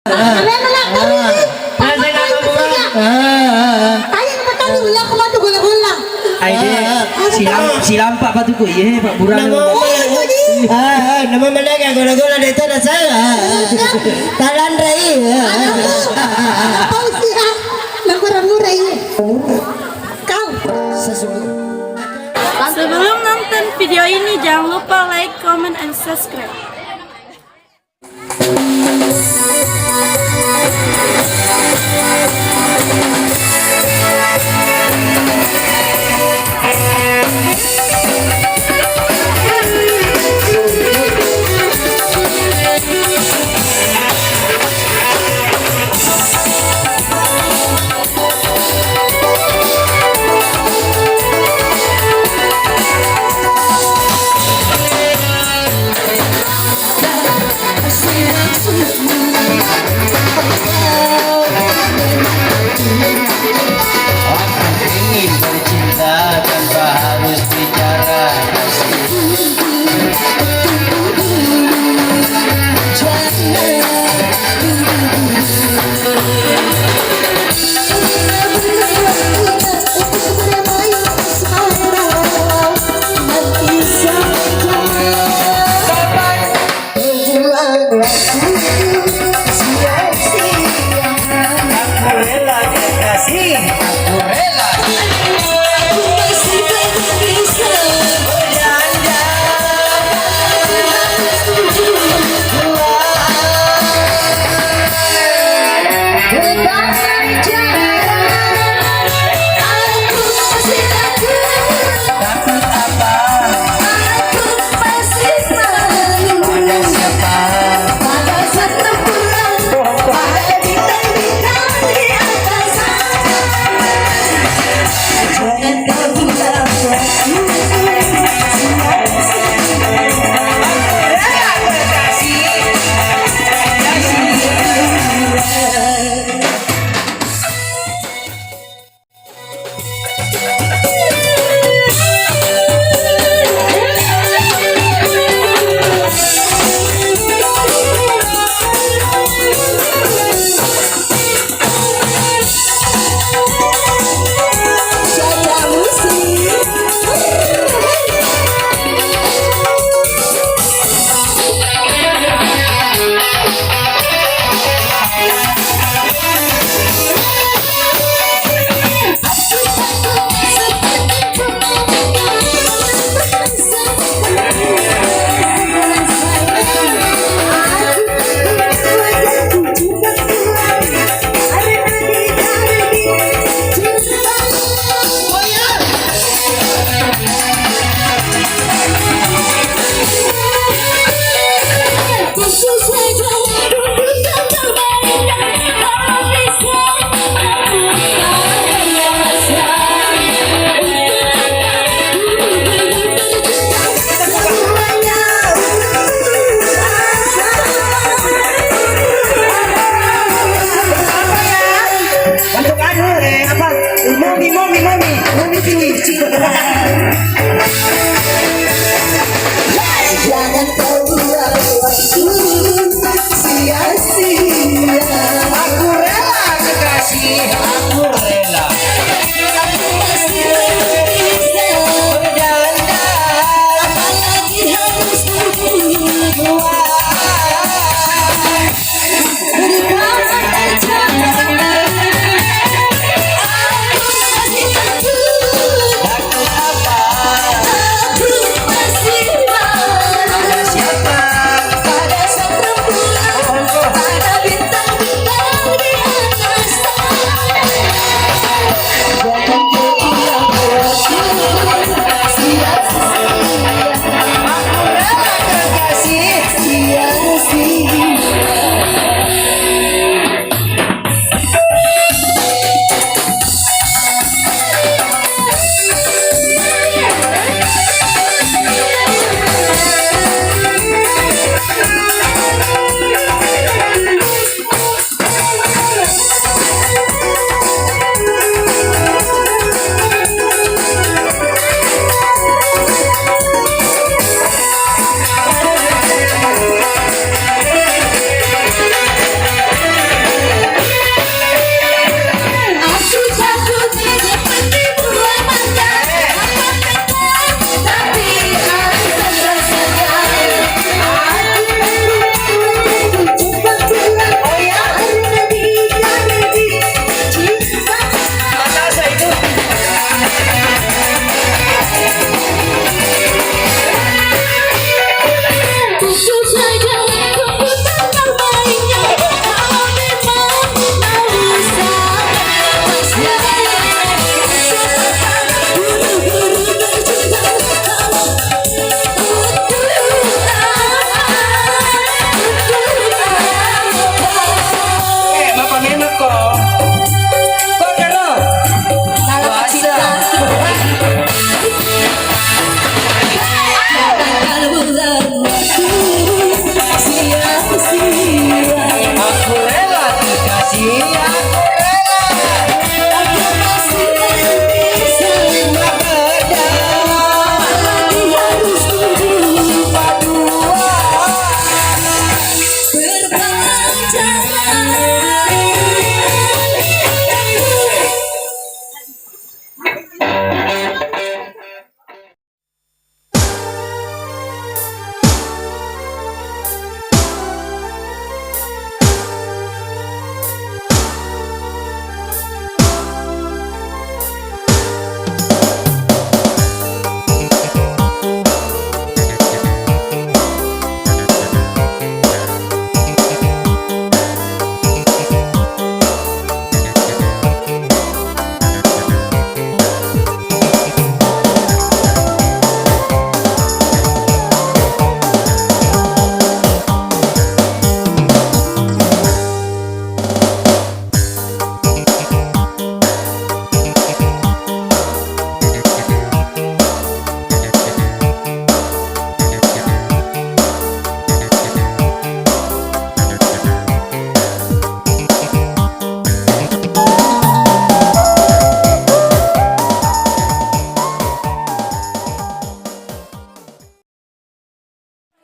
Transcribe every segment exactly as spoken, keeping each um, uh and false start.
Kalian anak baru ini. Tanya nama tadi, ulah aku matu gola-gola. Aide, silam-, silampa patuku, iye, Pak Burhan. Nama mana? Ah, nama mana yang gola-gola dari tanah saya? Talanrai. Apa usia? Nang murah-murah ini. Kau. Sebelum nonton video ini, jangan lupa like, comment, and subscribe. Orang ingin bercinta tanpa harus bicara kasih. Aku rela kekasih, aku rela. Aku masih belum bisa berjanji. Takut apa? Pada siapa? Untuk anu, eh, apa? Momi, momi, momi, momi, momi, momi. Jangan kau buang waktu sia-sia. Aku rela kekasih, aku rela. Aku masih belum bisa berdandan. Apalagi harus berdua.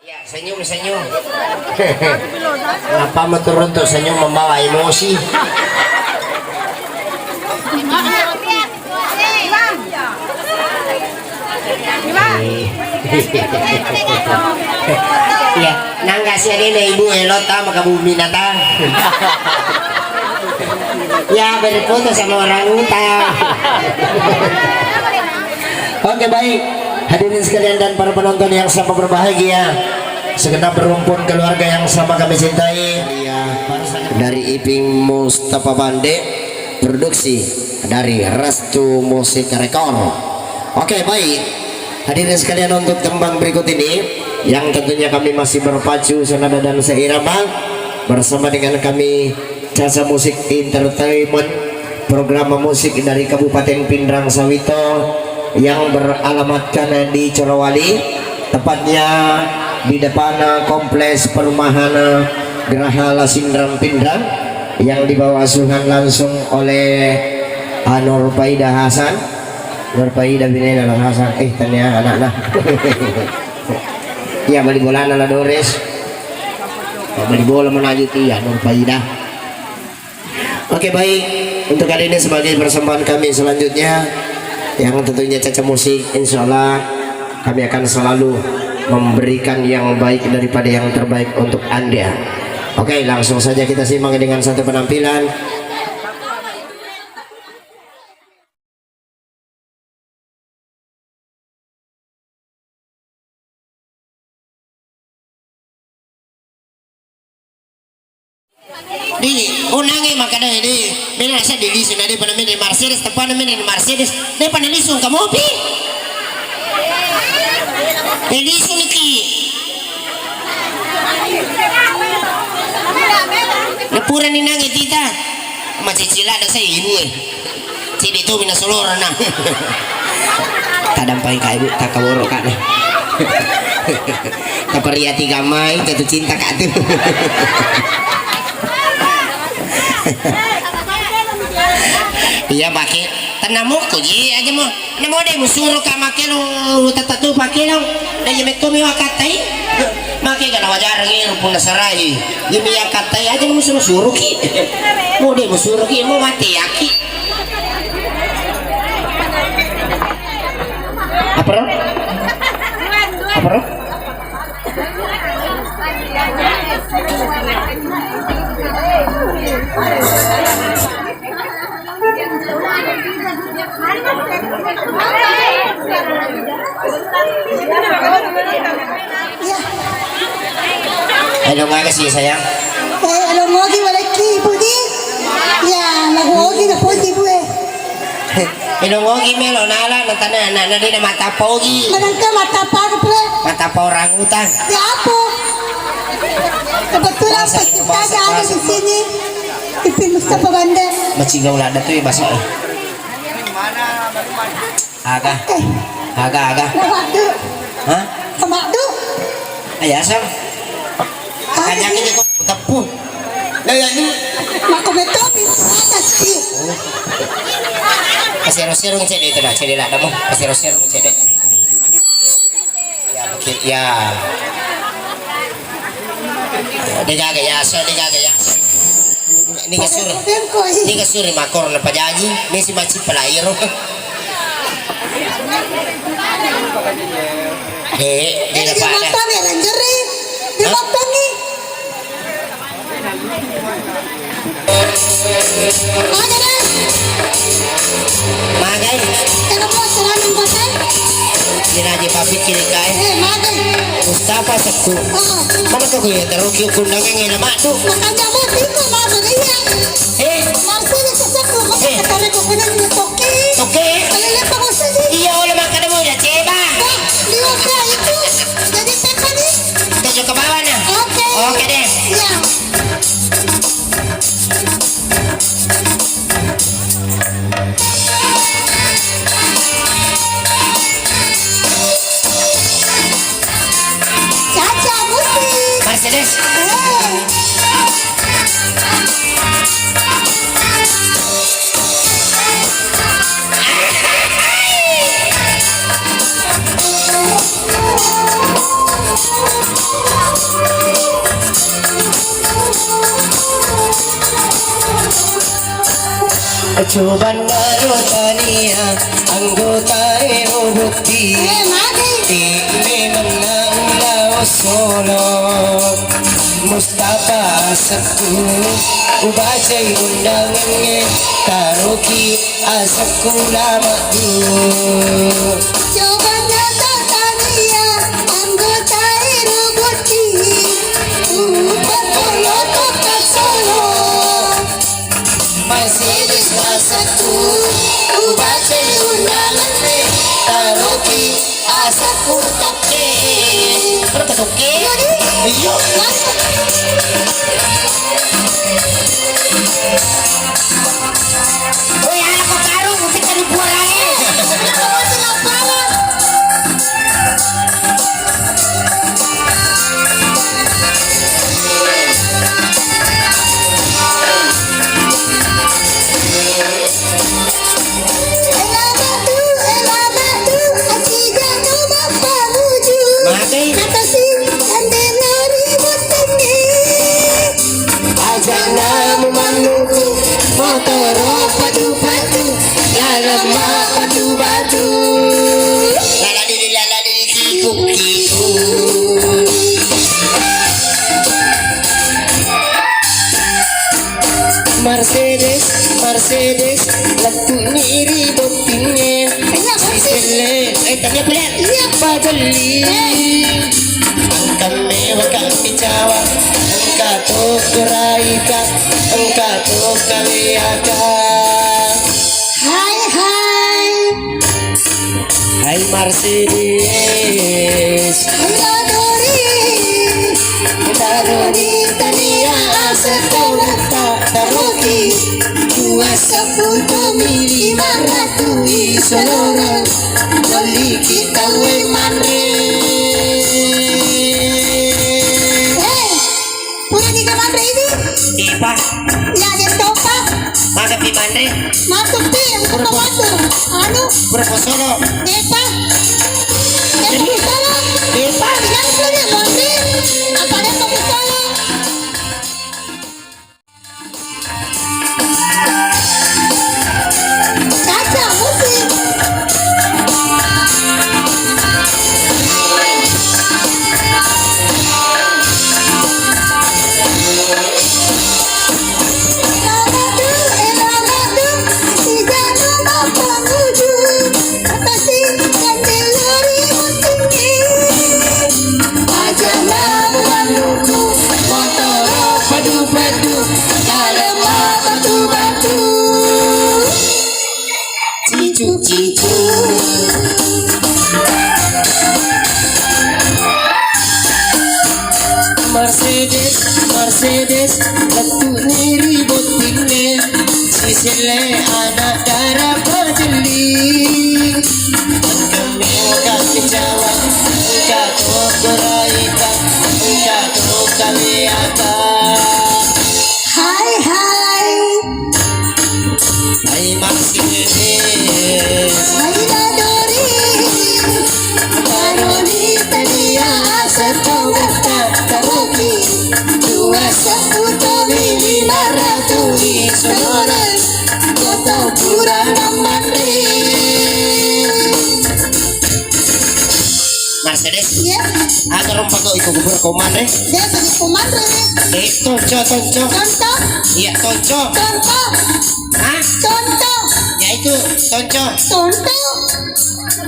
Iya, senyum, senyum. Kenapa metu runtuk senyum membawa emosi? Iya, nangga siadena ibu elo ta maka bumi nata. Ya, berfoto sama orang utang. Oke, baik. Hadirin sekalian dan para penonton yang sama berbahagia, segenap rumpun keluarga yang sama kami cintai. Dari Iping Mustafa Bande, produksi dari Restu Musik Record. Oke, baik. Hadirin sekalian, untuk tembang berikut ini yang tentunya kami masih berpacu senada dan seirama bersama dengan kami Caca Musik Entertainment, program musik dari Kabupaten Pinrang Sawito yang beralamatkan di Colowali, tepatnya di depan Kompleks Perumahan Geraha Lasinrang Pinrang, yang dibawa asuhan langsung oleh Anur Faida Hasan. Nur Faida binena La Hasan, eh, tania anakna. Iya, bali bolana La Dores. Bali bola menaju ti, ya, Nur Faida. Oke, baik. Untuk kali ini sebagai persembahan kami selanjutnya, yang tentunya Caca Musik, insya Allah kami akan selalu memberikan yang baik daripada yang terbaik untuk Anda. Oke, langsung saja kita simak dengan satu penampilan. Di, oh, nange makkeda, di, mena rasa di lisu, na de' pada mena Mercedes, tepana mena Mercedes, de' pada lisu engka mopi. Eh, lisu niki. Na purani nange tita, macicila ada saya ibu, eh. Cidi tu mina solorana. Tadampai ka ibu, takaworo ka ne. Tapariati gamai, jatuh cinta ka tu. Iya, pake. Tenang moko ji aja mo. Namo de' musuro ka makkelo, tata tu pakkelo. Na iya metto mi wakattai. Make ga nawajarang ero punna sarai. Iya mi yakattai aja musuro-suroki. Mo de' musuroki, mo mate yaki. Apa ro? Apa ro? Iya. Elo ngaga sih, sayang? Eh, elo ngogi walekki, Ibu, di? Iya, lagu ogi na poji, Bu, eh. Elo ngogi melo nala, na tana, na, na, de' na matappa ogi. Manengka matappa aga, Bu, eh? Matappa orang utang. Ya apa? Kebetulan penciptanya ada di sini. Ipin Mustafa Bande. Macigau lada tu ya, bahasa. Aga. Eh. Aga, aga. Namaddu. Hah? Namaddu. Ayasang. Aga. Kanyang ini kok teppu. Lah, ya, ini. Mako betul, atas ki. Oh. Kasero-sero ngecek deh itu dah, cek deh lah, kamu. Kasero-sero ngecek deh. Ya, oke, ya. Dia gaga ya, so dia gaga ya. Tiga suri. Tiga suri makor na pajaji, mesi macippa lairo. Eh, dia pada. Dia matang nih. Magai. Kenapa serangan pakai? Kira aja papik kiri kai. Eh, magai. Mustafa Sekku. Oh. Mana kau ya, taruh kiu kundangan yang nama tu. Makanya mau tipu, mau beriak. Eh? Maksudnya sesuatu, masa Eh. Kata aku kena juga toke. Toke? Kalau lihat pengusaha sih. Iya, oleh makan mau udah ceba. Wah, dia udah itu. Jadi siapa nih? Kita juga ke bawah, nah. Oke. Oke deh. Iya. Caca musik. Mercedes. Eh. Cobanna ro tania anggota ero botting. Eh, magi. Timme mennang lao solo. Mustafa Sekku, ubacai undangengnge, taroki asekku lamaddu. Cobanna ro tania anggota ero botting. Upakoloto solo. Mercedes asekku, ubacai undangengnge, taroki asekku tokke. Berapa tokke? Iya. Woi, ala ko karung, kita di buarange. Magai. Atanna mumanukku, motoro patu-patu, laleng mappatu-patu. Lala dili, lala dili, kiku, kiku. Mercedes, Mercedes, lettu'ni ri bottingnge. Iya, Bos. Siselle, eh, tania pula. Iya. Pajelli. Eh. Engka mewaka micawa, engka to kuraika, engka to kaweaka. Hai, hai. Hai Mercedes. Hai Lodori. Taroni tania asekku taroki. Dua seppulo mili maratu isoloreng. Beli kita we manre. Hei. Pura niga manre idi? Depa. Ya, de topa. Maga pi manre? Masuk pi, yang pura po-, masuk. Anu. Pura posolo. Depa. Yang pura solo. Depa. Yang pura manre. Apa ada yang pura solo? Caca musik. Lamatu, eh, lamatu, si Janu Bapa Muju. Atassi kandelori mutingnge, aja' namu manukku, motoro padu-padu, laleng mappatu-patu. Cicu-cicu. Mercedes, Mercedes, lettu'ni ri bottingnge. Siselle ana' dara pajelli. Engka mewaka micawa, engka to kuraika, engka to kaweaka. Hai, hai. Hai Mercedes. Hai Lodori. Taroni tania asekku taroki. Dua seppulo mili maratu Iya. Aga rompa ko iko kubur komanre? Biasa di komanre. Eh, tonco, tonco. Contoh. Iya, tonco. Contoh. Hah? Contoh. Ya itu, tonco. Contoh.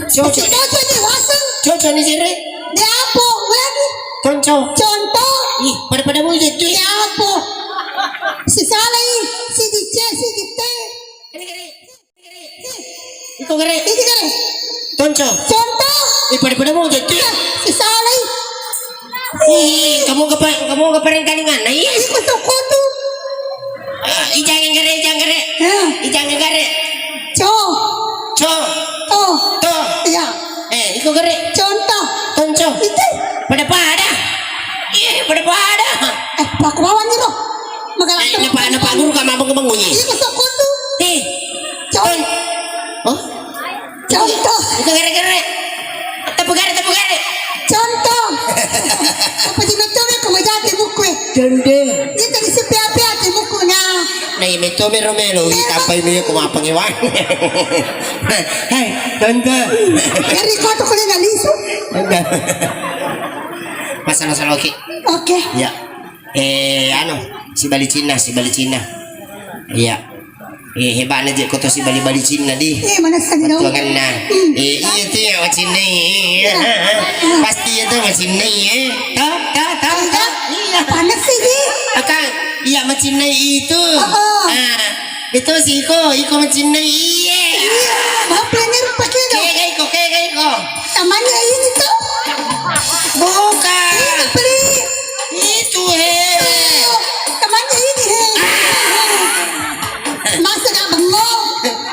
Coco. Coco di waseng. Coco ni sire. Di apa? Wani. Tonco. Contoh. Ih, pada-pada mau jadi. Di apa? Si salah i, si di C, si di T. Iko gare. Iki gare. Tonco. Contoh. Ih, pada-pada mau jadi. Iya, si salah i. Ih, kamu kepa-, kamu keparing kalingan. Nah, iya. Iko toko tu. Ah, ijang gare, ijang gare. Hah? Ijang gare. Co. Co. To. To. Iya. Eh, iko gare. Contoh. Tonco. Itu. Pada-pada. Iya, pada-pada. Eh, paku bawang iro. Magala. Eh, napa, napa guru ka mabeng-beng bunyi? Iya, masuk kotu. Eh. Con. Ton-, oh? Contoh. Itu gare-gare. Tepu gare, tepu gare. Contoh. Apa di metto me ko majate buku e? Dende. Iya, tadi sepi api ati buku na. Nah, iya metto me romelo, wi tampai me ko mapengewang. Hai, tante. Dari koto ko na lisu. Tante. Masalah-salah oke. Oke. Iya. Eh, anu, sibali Cina, sibali Cina. Iya. Eh, hebatna je koto sibali-bali Cina di. Eh, mana sani dong? Tuanganna. Hmm. Eh, iya tu ya, macinnai. Iya. Pasti itu macinnai, eh. Tahu, tahu, tahu, tahu. Iya. Panas sih, di. Akang, iya macinnai itu. Oh, oh. Ah, itu si iko, iko macinnai, iya. Iya, maaf, ini pakai dong. Kayak iko, kayak iko. Temannya ini tuh. Bukan. Ini beli. Itu, he. Temannya ini, he. Masa gak bengong?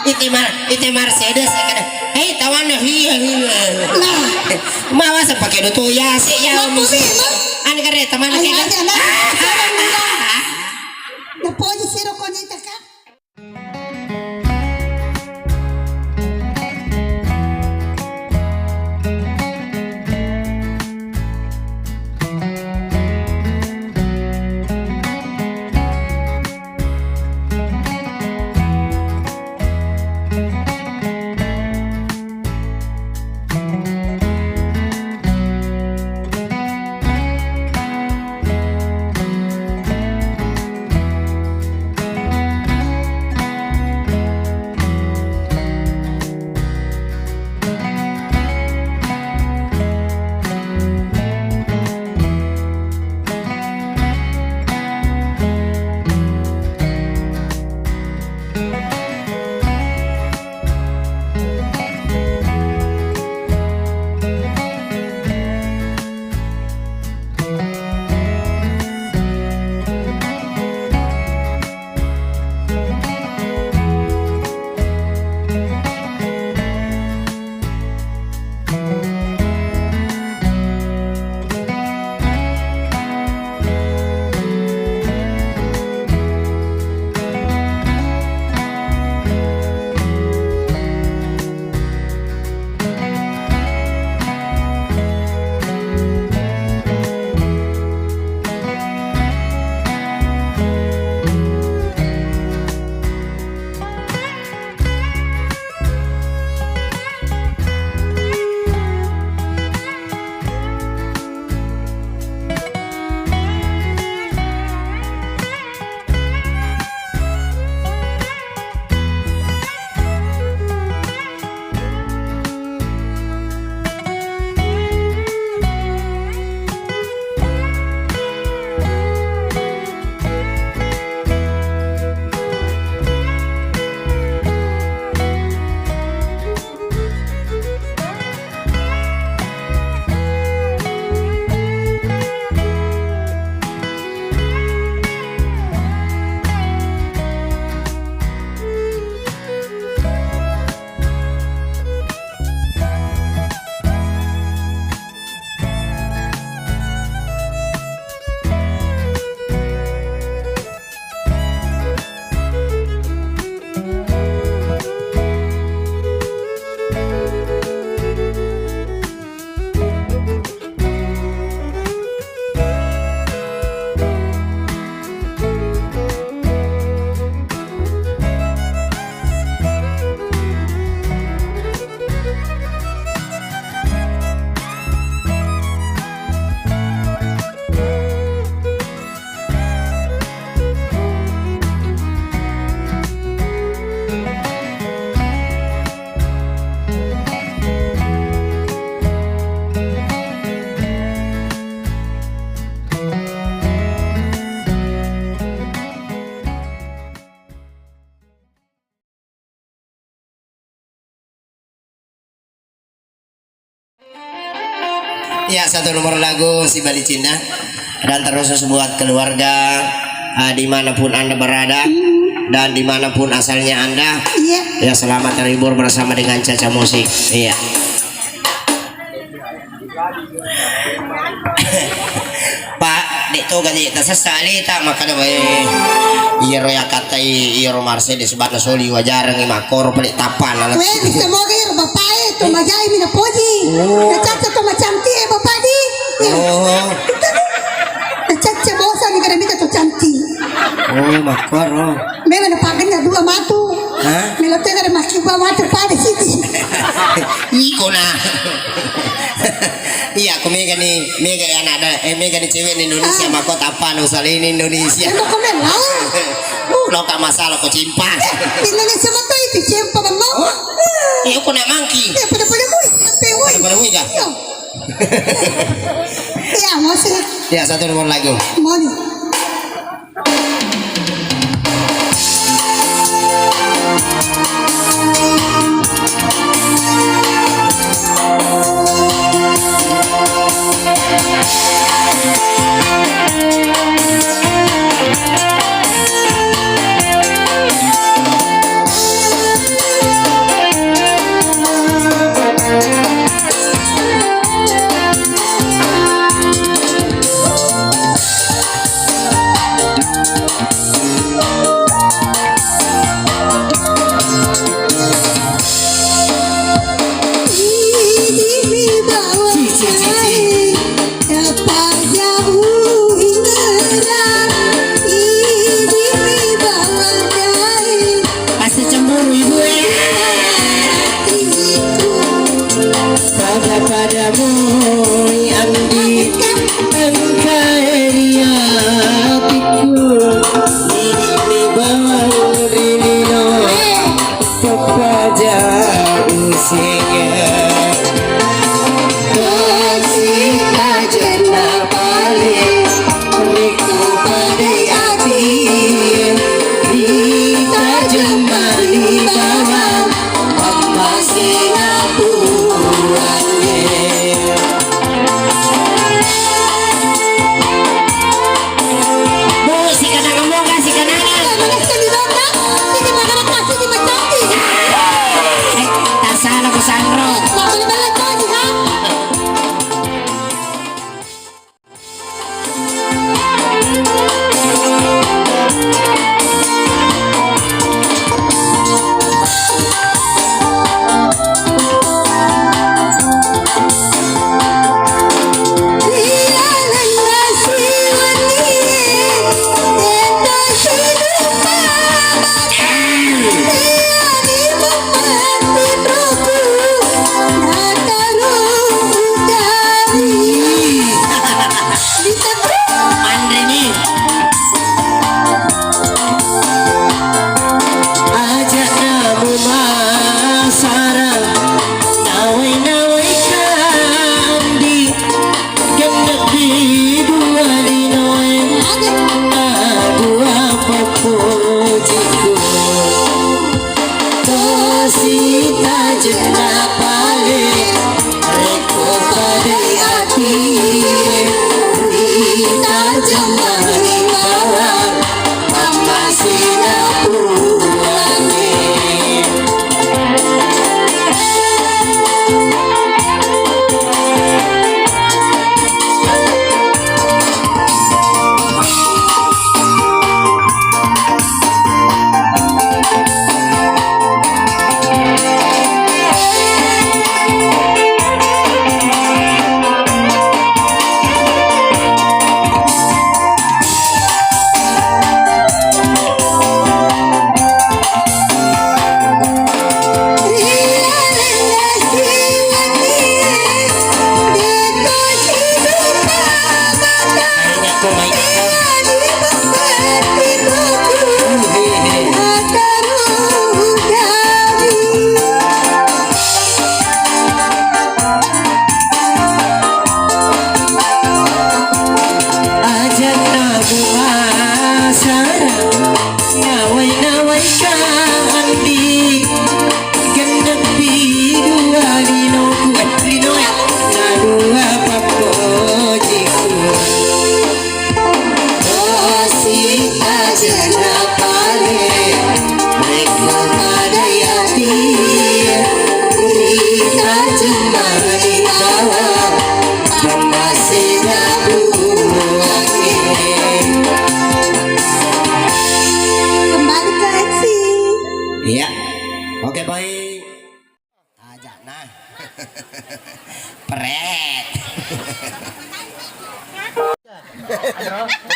Itu mar-, itu Mercedes, ya, kan? Hei, tawanna, iya, iya. Nah. Mawa sa pakai do toya, si ya, Lampu misi. Memang. Anu kare, teman. Ayo, kayak aja, nah. Nah, pokoknya si rokok ini, Kak. Ya, satu nomor lagu si Balicinna. Dan terus buat keluarga, eh, dimanapun Anda berada dan dimanapun asalnya Anda. Iya. Ya, selamat terhibur bersama dengan Caca Musik. Iya. Pak, de' to gaji tasessa aleta makkeda bae. Iyaro yakattai iyaro Marcel sebatna soli wajareng makkoro pale tappana. Weh, bisa moga iyaro bapak e to majai mina poji. Oh. Nacacca to macanti e bapak di. Oh. Nacacca bosa ni kada mita to canti. Oh, makkoro. Mela na pagenna dua matu. Hah? Mela tega ada masih dua matu pada siji. Iko na. Iya, aku mega ni, mega ya anak ada, eh, mega ni cewek ni Indonesia, ah, mako tapa no sali ni Indonesia. Emang kau mela? Uh, lo ka masalah ko cimpa. Indonesia mah itu cimpa kan mau? Oh. Iya, aku nak mangki. Ya pada-pada mui, pe woi. Pada-pada mui kah? Iya. Iya, masih. Ya, satu nomor lagu. Mau nih. Pasti cemburu ibu e. Pada-pada moi andi engka ri atikku. Ini bawang ri lino. Pappaja usinga. Tosi tajenna pale, riko padai ati. Rita jemmani bawang, amma singa puangnge. Bu, sikanangan moga, sikanangan. Eh, tasala ku sanro. Manreni. Aja namu masara, nawai-nawai kandi, gennep di dua linoe, na dua pappojiku. Tosi tajenna pale, rekko padai atie, rita jemmani bawang, amma singa puangnge. Ajanna bunga sara, nawai-nawai kandi, genneppi dua linoku, eh, linoe, na dua pappo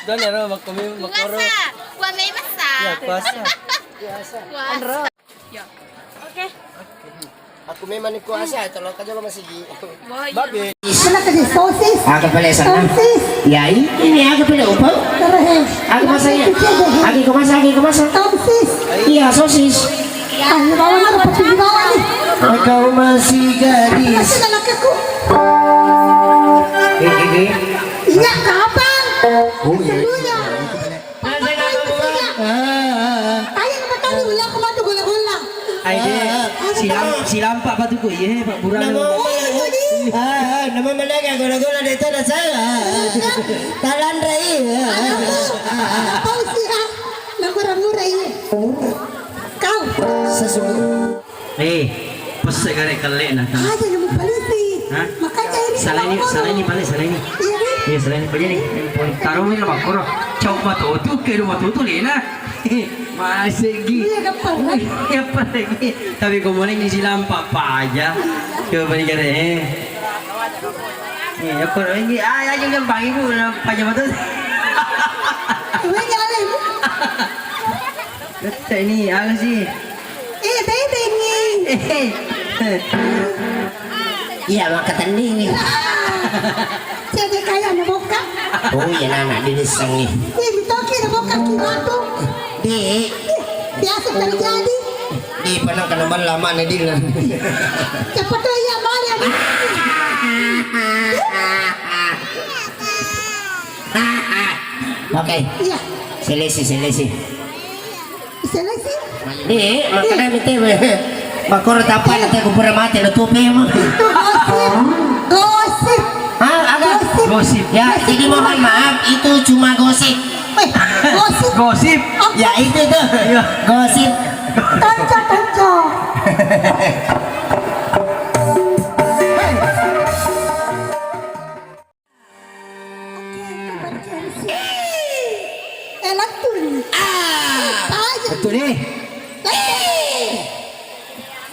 Dona ro, makko mi, makko ro. Puasa. Puasa. Ya, puasa. Puasa. Puasa. Ya. Oke. Aku memang ni kuasa, tolong aja lo masih gi. Babi. Sana tadi sosis. Aga pale sana. Sosis. Ya, ini aga pale opo. Terus. Aga masanya. Agi kemasa, agi kemasa. Sosis. Iya, sosis. Ayo bawa mana pasti dibawa nih. Kau masih gadis. Masih ada lakiku. Eh, eh, eh. Iya, kapan? Oh, iya. Dulunya. Ayo, nama tadi ulah aku matu gola-gola. Ai, de, silam-, silampa patuku, iye, Pak Burhan. Nama mama lagi? Ah, nama mama lagi gola-gola de tona saya. Talanra, iya. Apa sih, ah? Nak murah-murah, iya. Kau. Sesungguh. Eh, pesse gare kelle na. Aja yang mau polisi. Hah? Makanya ini salah ini, salah ini, balik salah ini. Iya, nih. Iya, salah ini. Begini, taro mi na makkoro. Cau matotu, ke rumah tutu lena. Masegi. Iya, gampang, kan? Iya, gampang lagi. Tapi ko mone ngisi lampa apa aja. Coba ni kare, eh. Iya, ko ini, ah, ya, jangan gampang ibu, na paja matotu. Ini jalan, ibu. Betul ini, apa sih? Eh, tete ni. Iya, maka tanding ni. Jadi kaya na bokka. Oh, iya, nana, di desa ni. Eh, ditoki na bokka ki batu. Di. Biasa terjadi. Di, pernah kena ban lama ni, di. Cepat tu, iya, balik. Oke. Iya. Selesai, selesai. Selesai. Di, makanya mite, we. Makoro tapa nanti aku pura mati, lo tupe emang. Itu gosip. Gosip. Hah, aga? Gosip. Gosip. Ya, jadi mohon maaf, itu cuma gosip. Eh, gosip. Gosip. Apa? Ya, itu tuh. Iya. Gosip. Tonco, tonco. Oke, itu bergengsi. Eh, lantun. Ah. Apa aja? Betul, eh. Eh.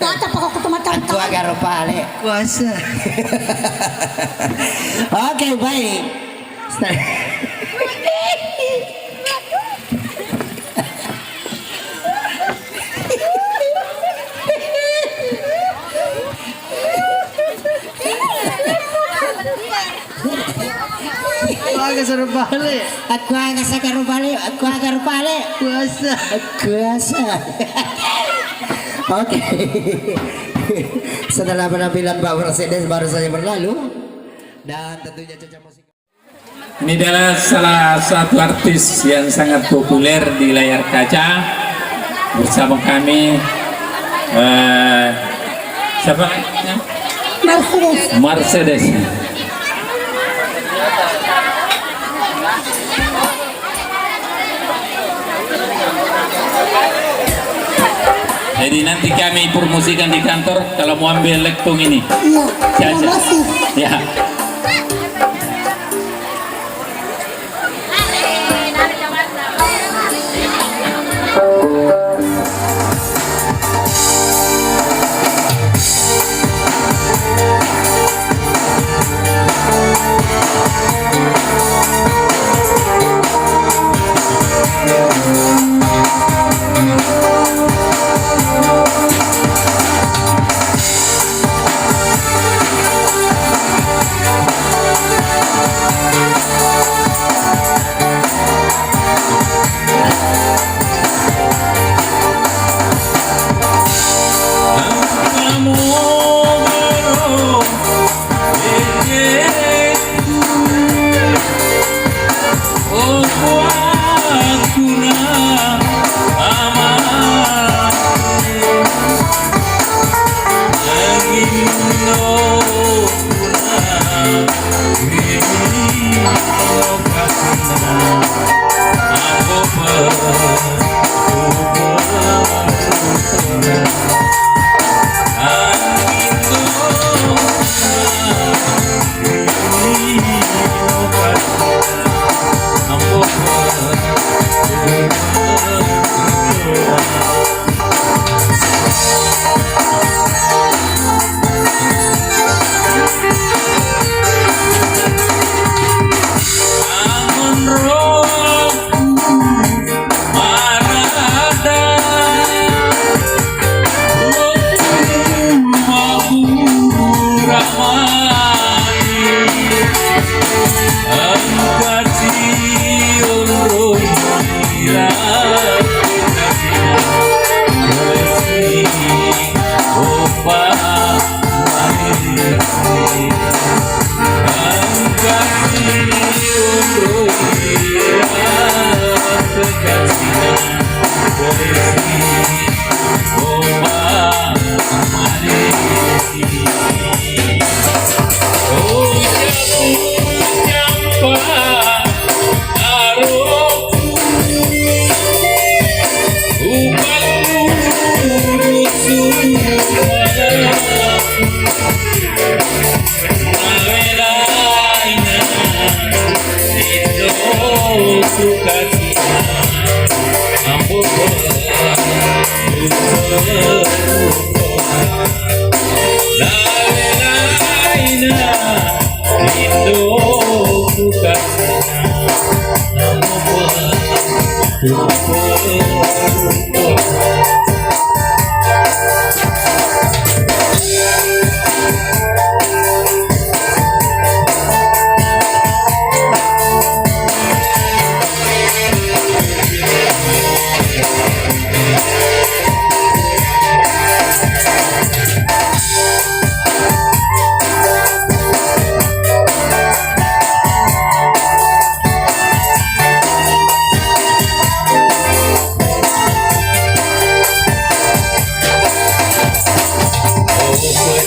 Kata apa kau teman-teman? Aku agak rupale. Puasa. Oke, baik. Aku aga sarupale. Aku aga sarupale. Aku aga rupale. Puasa. Puasa. Oke. Setelah penampilan Pak Mercedes baru saja berlalu, dan tentunya Caca Musik. Ini adalah salah satu artis yang sangat populer di layar kaca. Bersama kami, eh, siapa namanya? Mercedes. Mercedes. Jadi nanti kami promosikan di kantor kalau mau ambil lektung ini. Iya, terima kasih. Ya.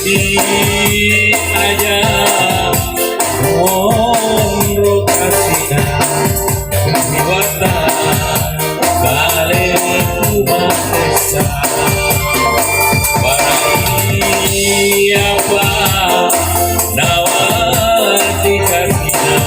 Pedih aja monro kasina, liwata kaleku batesa. Barai apa nawati kasina,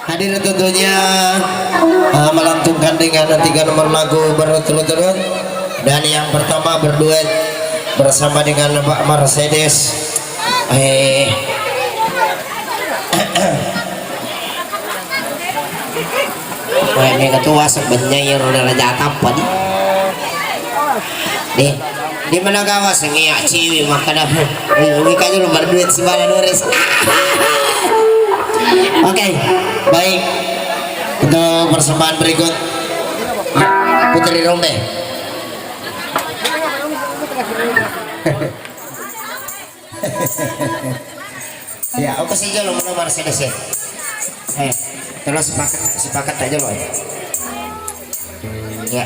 Hadir tentunya, eh, melantunkan dengan tiga nomor lagu berturut-turut. Dan yang pertama berduet bersama dengan Pak Mercedes. Eh. Wah, ini ketua sebenarnya yang udah raja apa nih? Nih. Di mana gawa sengiak ciwi makan apa? Wika dulu berduit si Bala Nures. Oke, baik. Untuk persembahan berikut, Putri Rombe. Ya, aku sih jolo mana Mercedes ya. Eh, terus sepakat, sepakat aja loh. Ya.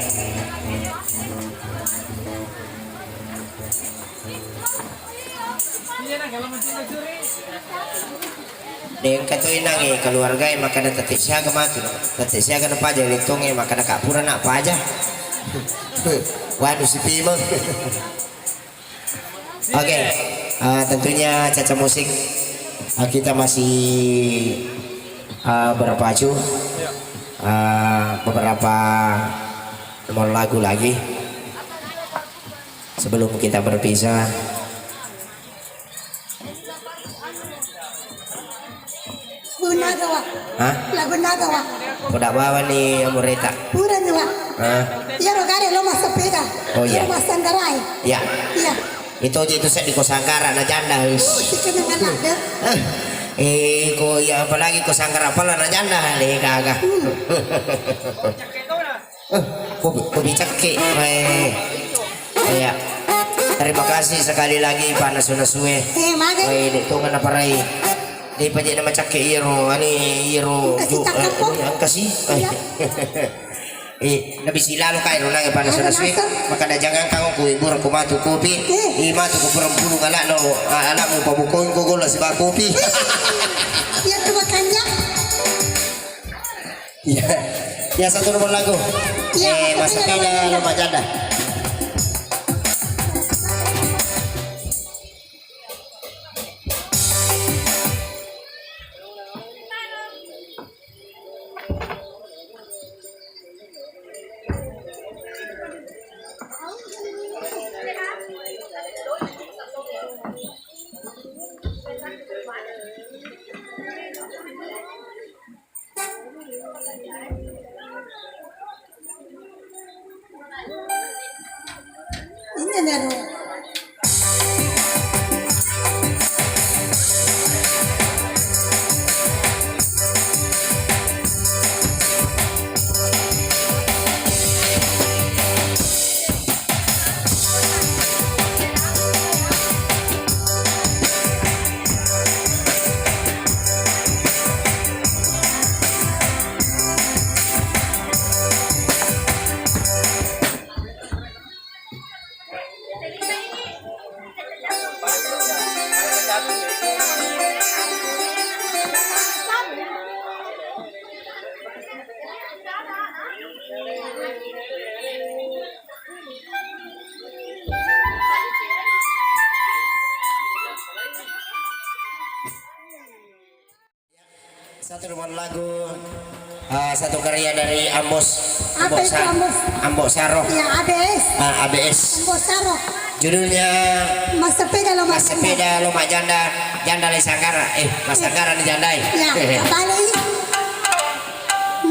Dengka tu inangi keluarga yang makan tete siaga matu. Tete siaga na paja, letong yang makan kapura nak paja. Waduh, si Pimeng. Oke, eh, tentunya Caca Musik, eh, kita masih, eh, berpacu, eh, beberapa nomor lagu lagi sebelum kita berpisah. Lagu naga, Wa. Hah? Lagu naga, Wa. Poda bawani amureta. Purani, Wa. Hah? Iyaro gare lo massepeda. Oh, iya. Lo massanggarai. Iya. Iya. Itu aja itu saya di Kosanggara na janda, wis. Oh, si kenangan ada. Eh, eh, ko iya, apalagi Kosanggara pala na janda, le gaga. Hmm. Eh, kopi, kopi cakke. Eh, iya. Terima kasih sekali lagi Pak Nasu-Nasue. Eh, mage. Eh, dek tonga naparai. Dek paje nama cakke iyaro, ani iyaro. Angkasi ju-, cakka eh, ko. Angkasi. Iya. Eh, nabi silalo kai ro nang Pak Nasu-Nasue. Maka da jangan kau ku ibu ko matu kopi. Eh. Eh, matu ko purang pulung anak no, a-, anakmu pabukoin ko gola siba kopi. Iya, tu makanya. Iya. Ya, satu nomor lagu. Iya, eh, masuk ke dalam majada. Satu rumah lagu, ah, satu karya dari Ambos. Apa Ambos itu Sa-, Ambos? Ambos Saro. Ya, A B S. Ah, A B S. Ambos Saro. Judulnya Massapeda Loma Janda. Massapeda Loma Janda, Janda Lai Sanggara. Eh, Masanggara ni Janda, eh. Ya, kembali.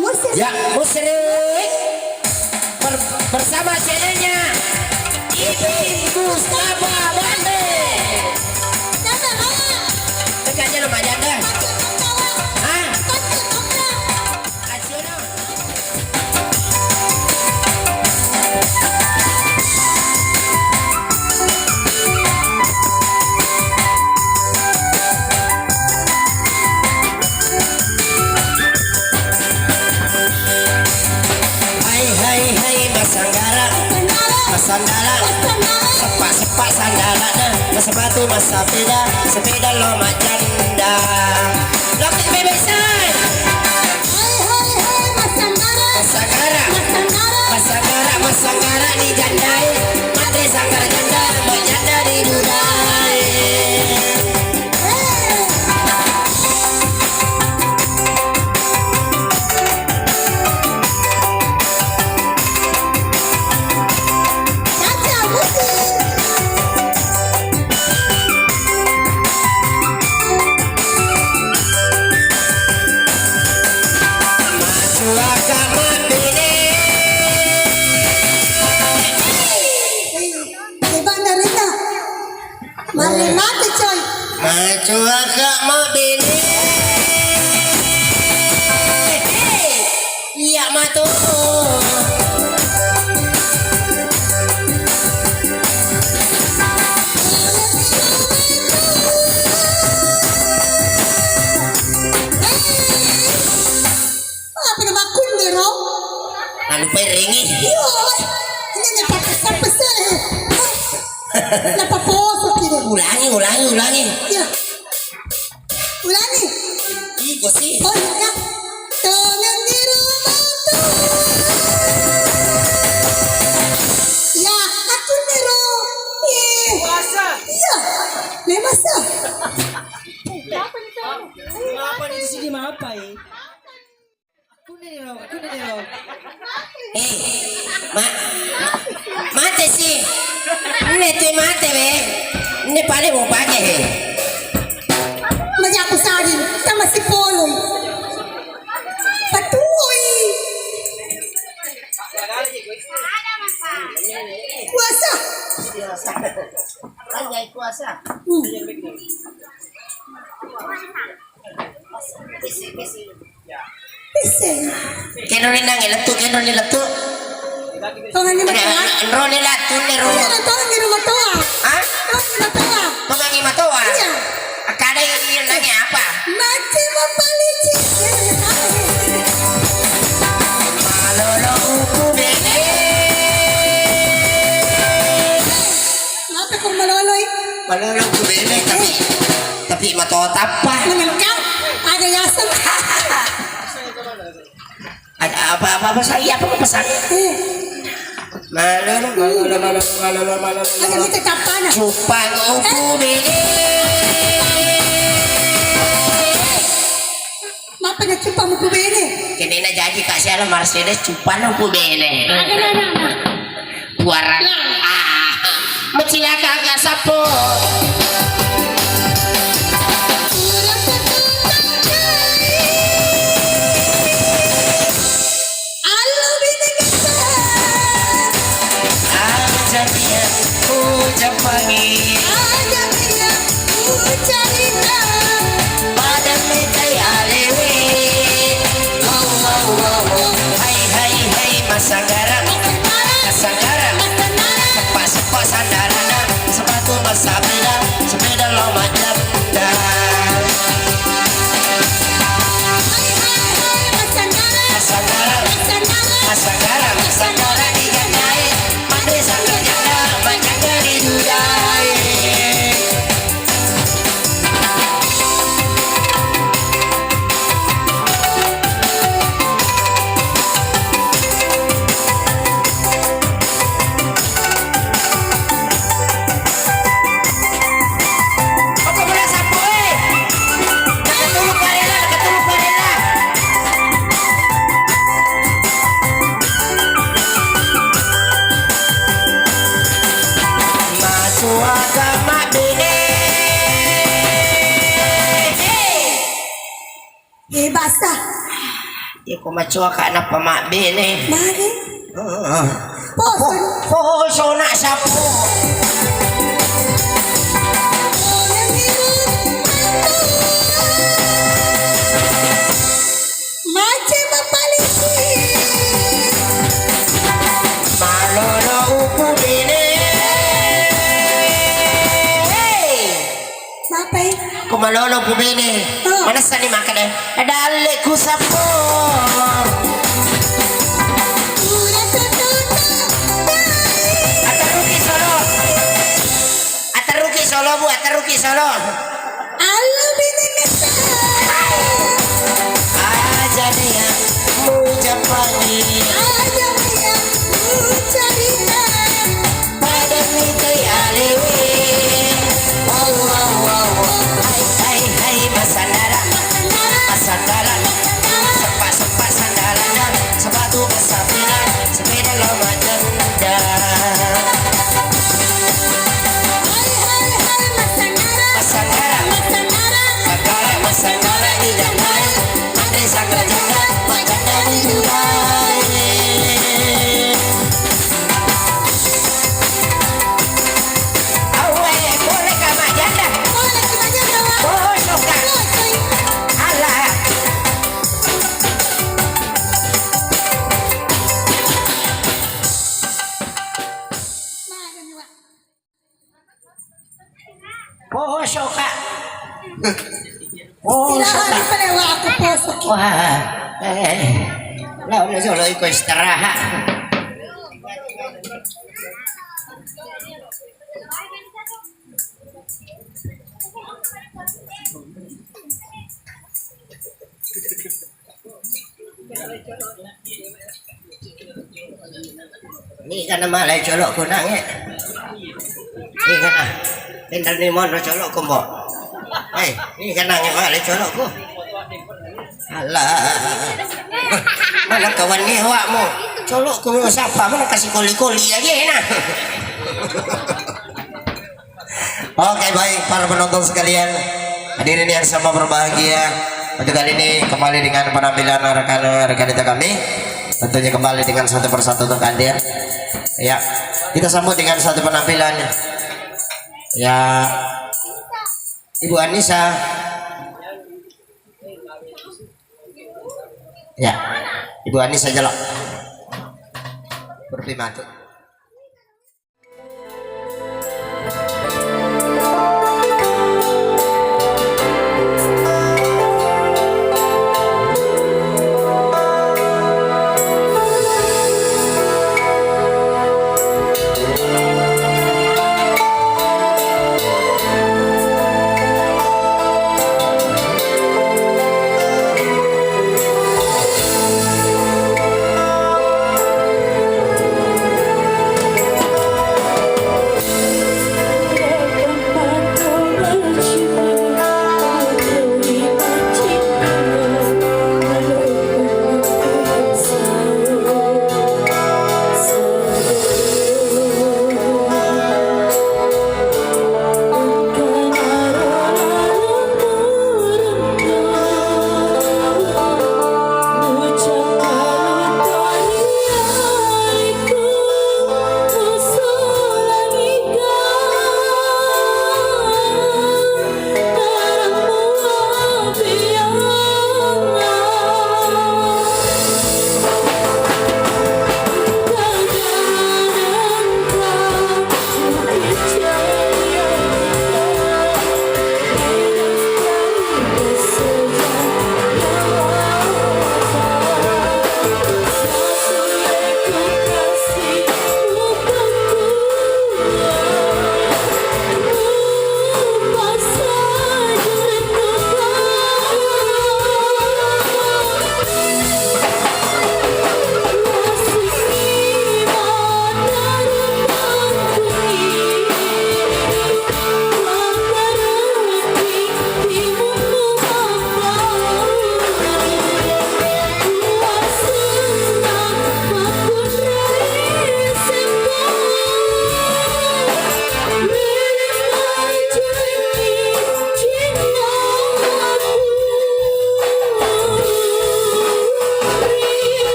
Musik. Ya, musik. Ber-, bersama channelnya Ipin Mustafa Bande. Siapa, Bang? Dekat je lo, Mak Janda. Pakai tongkat, Bang. Hah? Pakai tongkat. Asiono. Hai, hai, hai, masanggara, masandala, seppa, seppa, sandala, nah, masepatu, masapeda, sepeda lo majanda. Loki bebek sai. Hai, hai, hai, masanggara, masanggara, masanggara, masanggara ni jandai, mate sanggara janda, majanda di budai. Hebat dari Marre mate, coy. Macoaka mabbene. Iya mato. Apa na makkuniro? Anu perengi. Iya, ini ne pakai sampai se. Napa poso kiro? Ulangi, ulangi, ulangi. Iya. Ulangi. Iko sih. Oh iya, ya. Tolong di rumah tuh. Ya, aku niro. Iya. Puasa. Iya. Memang sah. Kenapa nih sih, kenapa ya? Eh, ma-, mate sih. Nne tu mate, be. Nne pale mau pakai, he. Majaku sari, sama si polong. Patui. Puasa. Puasa. Hmm. Pisseng. Kenro ni nang lettu, kenro ni lettu. Tongeng ni matoa. Enro ni lettu, enro. Iya, tongeng ni matoa. Hah? Tongeng ni matoa. Tongeng ni matoa? Iya. Akkada ini nangnya apa? Mati mapalici. Malolo uku bene. Mape ko maloloi. Malolo uku bene, tapi, tapi matoa tappa. Menengkang, ada yasem. Ada apa, apa, apa, saya apa, apa, saya? Eh. Malolo, malolo, malolo, malolo, malolo. Ada minta tappana. Cupang uku bene. Mape na cupang uku bene. Kene na jaji Kak Siala Mercedes cupang uku bene. Ada, ada, ada. Warang. Ah, macilaka ka sappo. Allo bini kita. Ah, Ujappangi. Ajak dia ucarita. Pada mitai alewe. Wow, wow, wow, wow. Hai, hai, hai, masanggara. Masanggara. Masanggara. Masanggara. Seppa, seppa sandarana. Sepatu massapeda. Sepeda lo majapta. Hai, hai, hai, masanggara. Masanggara. Masanggara. Masanggara. Masanggara. Manre sangga janda, majjanda ri dudae. Apa pura sapu, eh? Nakatulu parela, nakatulu parela. Macoaka mabbene. Eh, basta. Iya, ko macoaka nappa mabbene. Mari. Heeh. Poso. Po-, poso nak sapu. Mace mapalisi. Malolo upu bene. Hei. Mapai? Ko malolo upu bene. Oh. Manessani makkeda, dalle ku sappo. Pura tututa, dai. Aterruki solo. Aterruki solo, Bu, aterruki solo. Allo bini metta. Aja dia mujappangi. Aja dia mucarita. Pada mitai alewe. Wow, wow, wow, wow. Hai, hai, hai, masandara. Masandara. Seppa, seppa sandarana. Sepatu massapeda. Sepeda lo majjanda. Hai, hai, hai, masanggara. Masanggara. Masanggara. Masanggara, masanggara di janda. Manre sangga janda, majjanda di dudae. Awe, boleh ka majjanda? Boleh ka majjanda, Wak. Bosok ka. Bosok. Alah. Poso ka. Poso ka. Istirahat pale wa aku poso ki. Wah, eh, lao na jolo iko istirahat. Ni kana malai colokku nang, eh. Ni kana. Tendel ni monro colokku, Mbok. Eh, ni kana malai colokku. Alah. Mana kawan ni awakmu? Colokku mau sapa? Mana kasih koli-koli aja, nah. Oke, baik, para penonton sekalian, hadirin yang sama berbahagia, untuk kali ini kembali dengan penampilan rekan-rekan kita kami. Tentunya kembali dengan satu persatu untuk hadir. Ya, kita sambut dengan satu penampilan. Ya, Ibu Anissa. Ya, Ibu Anissa, jolo. Berpi matu.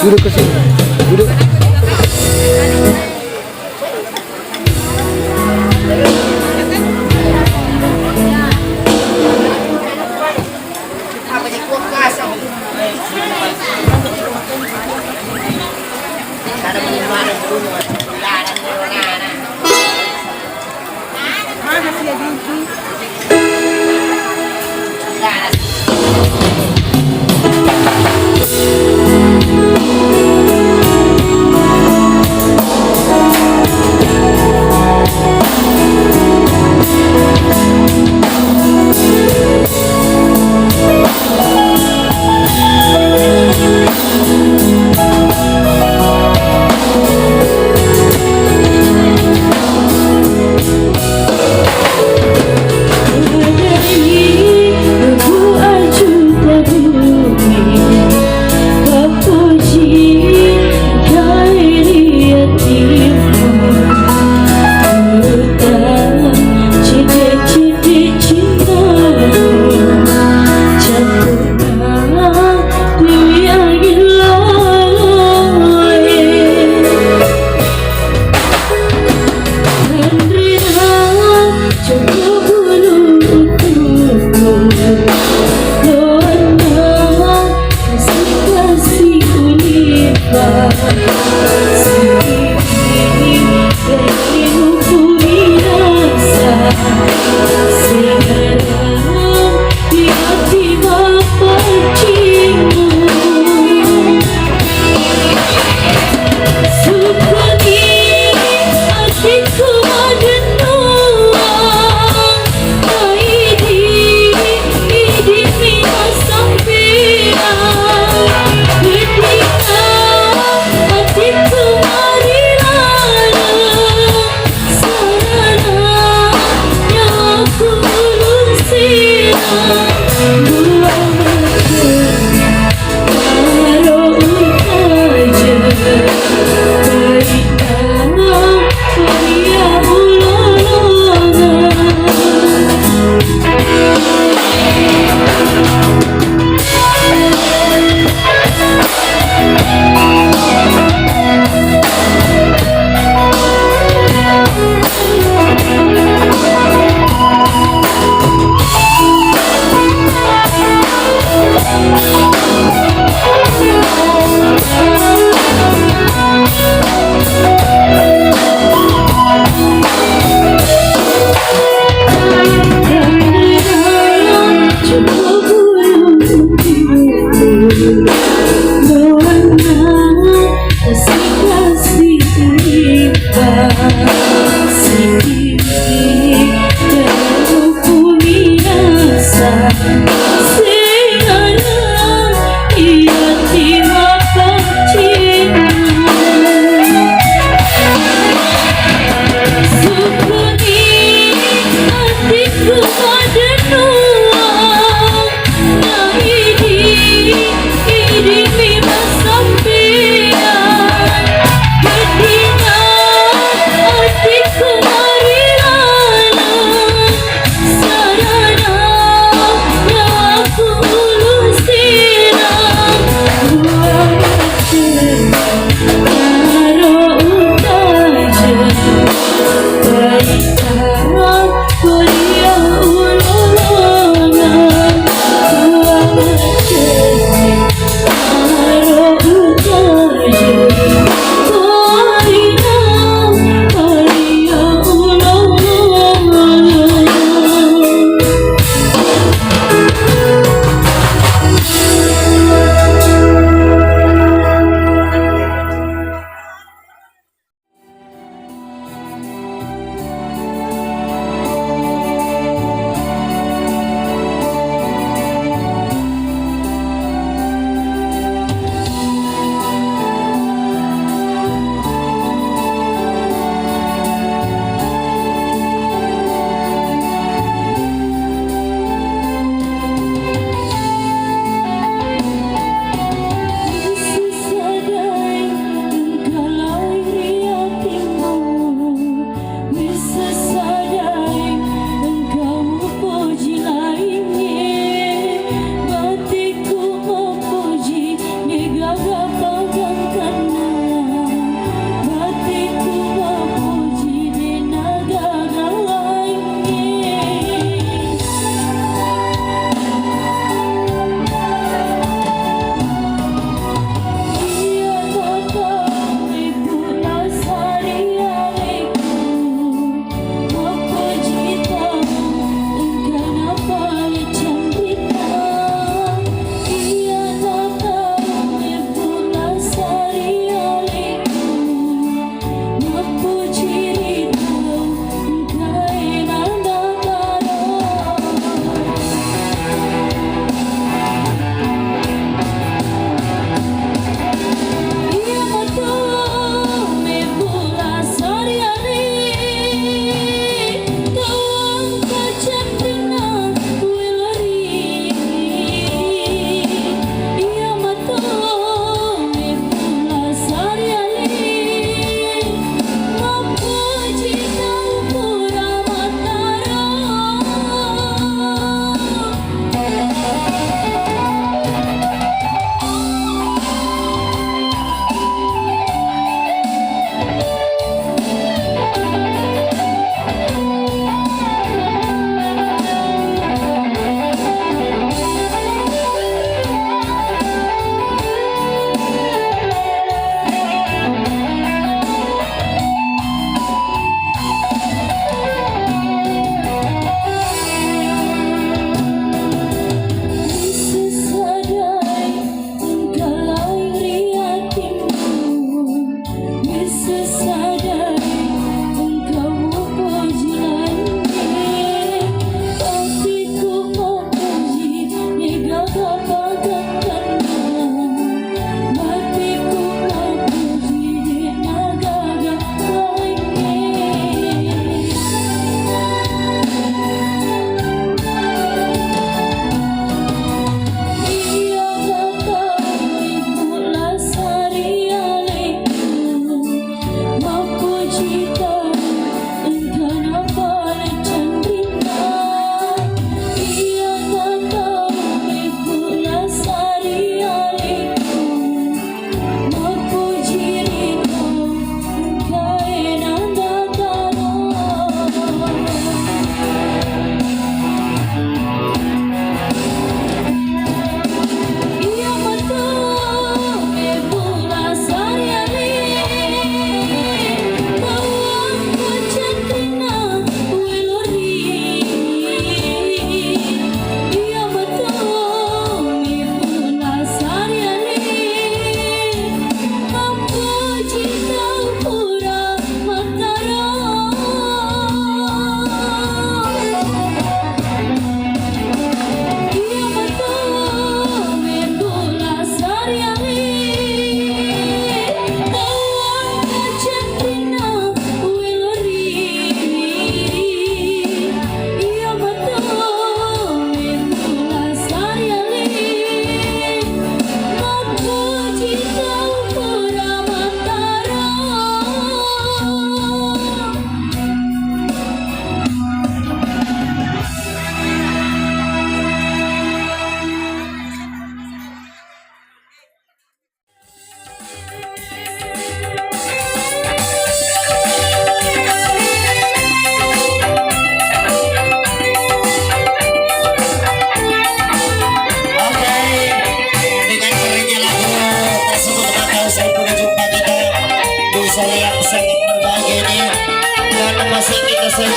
Duduk ke sini. Duduk.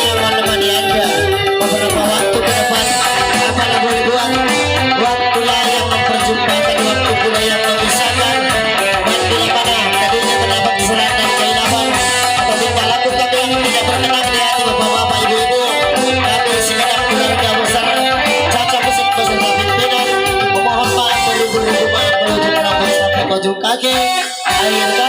Malam Adi Anda, beberapa waktu ke depan, apalah boleh buat, waktulah yang memperjumpakan, waktu pula yang memisahkan. Bantulah mana tadinya terdapat kesalahan dan kehilapan atau tingkah laku kami yang tidak berkenan di hati bapak-bapak, ibu-ibu, kami segenap keluarga besar Caca Musik beserta pimpinan memohon maaf beribu-ribu maaf menuju rambut sampai ujung kaki. Akhir